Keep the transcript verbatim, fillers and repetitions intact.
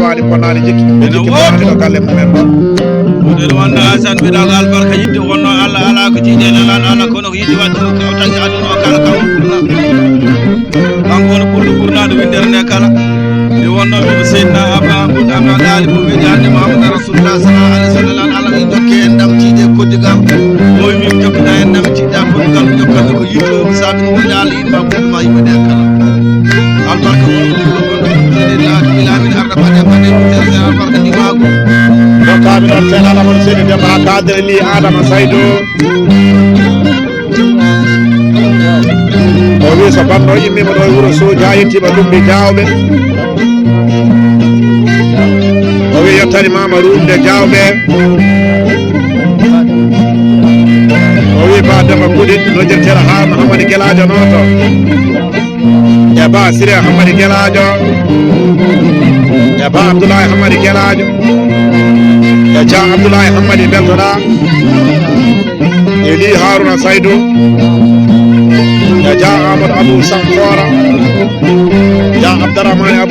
Waɗi bonnaani jikki. Ɓe jikki bonnaani ɗo galle mumen ɗo. Ɗum wonno Asan mbiɗa ko albarka yiɗde wonno Allah alaa ko jiiɗe lalaan Allah kono ko yiɗde waɗde ɗum ko tagi aduna o kala kam. Kanko woni ɓurɗo ɓurnaade winndere nde kala. Nde wonno ɓe Seydina Abraham ɓurɗo Abraham daali mo ɓe jaarde Muhammad Rasulullah sallallahu alaihi wasallam Allah wi dokke en ɗam jiiɗe koddigal. O wi min jokkita en ɗam jiiɗa koddigal ko jokkanmi ko yiɗɗo sabi ɗum daali yiɗma koddi ma yimɓe nde kala. Albarka woni ɗum ɗo gonɗo ɗum ɗiɗi laabi ilaamin arɗa baɗe baɗe ɗum tere albarka ɗimago. Dokkami ɗon feelala mon seydi Demba Kadre Ly Adama Saydo. O wi so banno immima ɗo e wuro Soja yettima Lumbi Jawɓe. O wi yettani mama Rumde Jawɓe. O wi ba Demba Kuɗi no jirtira ha Mahamadi Gelajo noto. E ba Sire Hammadi Gelaajo, e ba Abdoulaye Hammadi Gelaajo, e Dia Abdoulaye Hammadi beltoɗa, e Li Haruna Saydou, e Dia Amadou Abou Sankora, Dia Abdourahmane Abou